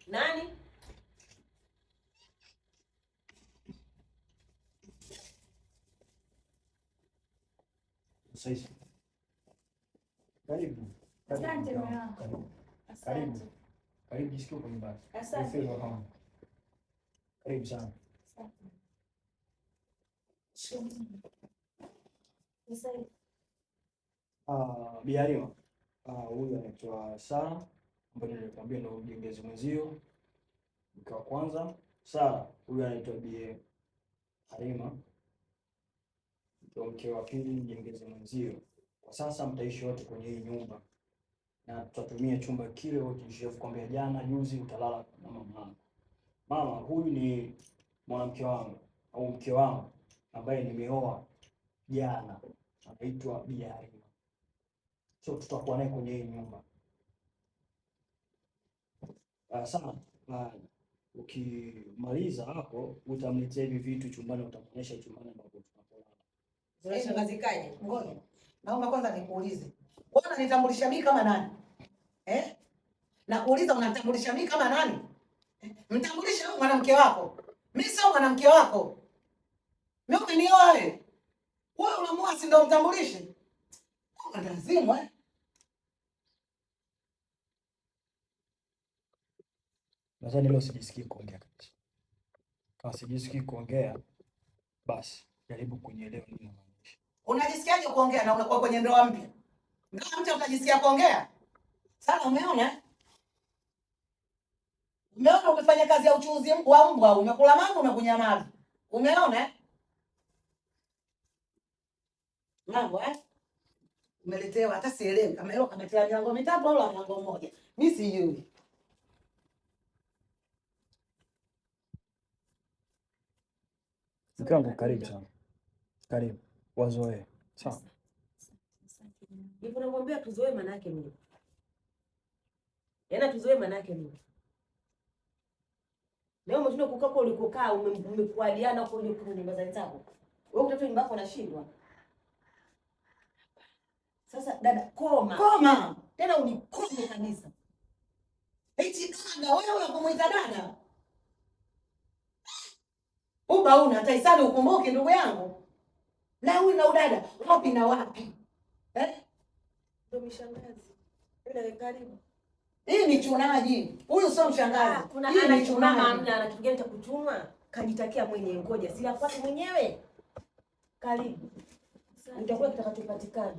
Nani? Sasa. Karibu. Asante mume wangu. Karibu. Asante. Karibu, jisikie uko nyumbani. Asante. Feel at home. Karibu sana. Asante. Ah, Bi Halima. Ah, huyu anaitwa Sara ambaye nilikwambia ndio mjengezi mwenzio. Mke wa kwanza. Sara, huyu anaitwa Bi Halima. Ndio mke wa pili, mjengezi mwenzio. Kwa sasa mtaishi wote kwenye hii nyumba na tutatumia chumba kile wote. Nilivyokuambia jana juzi, utalala na mama yako. Mama huyu ni mwanamke wangu au mke wangu ambaye nimeoa jana, anaitwa Bi Halima. So tutakuwa naye kwenye hii nyumba. Sana ukimaliza hapo utamletea hivi vitu chumbani, utamuonyesha chumbani ambapo tunapolala. Zura shangazi kaje? Ngoja. Naomba kwanza nikuulize. Wewe unanitambulisha mimi kama nani? Eh? Nakuuliza unanitambulisha mimi kama nani? Eh? Mtambulishe wewe mwanamke wako. Mimi sio mwanamke wako. Mimi umenioa wewe. Wewe unamuoa si ndio mtambulishe? Lazima eh? Nadhani leo sijisikii kuongea kabisa. Kama sijisikii kuongea, basi jaribu kunielewa nini namaanisha. Unajisikiaje kuongea na unakuwa kwenye ndoa mpya? Ndoa mpya utajisikia kuongea? Sasa umeona? Umeona umefanya kazi ya uchuuzi wa mbwa, umekula mambo, umekunya mavi. Umeona? Mambo eh? Umeletewa hata sielewi kama hilo kametea milango mitatu au mlango mmoja. Mimi sijui. Mke wangu karibu sana. Karibu. Wazoee. Sawa. Hivyo nakwambia tuzoee maana yake nini? Yaani tuzoee maana yake nini? Leo umeshinda kukaa kwa ulikokaa, umekualiana huko uje kwenye nyumba za wenzako. Wewe kutafuta nyumba yako unashindwa. Sasa dada, koma. Koma. Tena unikome kabisa. Eti dada, wewe unakumuita dada? Uba una hata isani ukumbuke ndugu yangu. Na huyu na udada, wapi na wapi? Eh? Ndio mshangazi. Yule karibu. Hii ni chunaji. Huyu sio mshangazi. Kuna Hii ana ni chuma chunaji. hamna, ana kitu gani cha kuchuma? Kajitakia mwenyewe, ngoja. Si la kwake mwenyewe. Karibu. Utakuwa kitakachopatikana.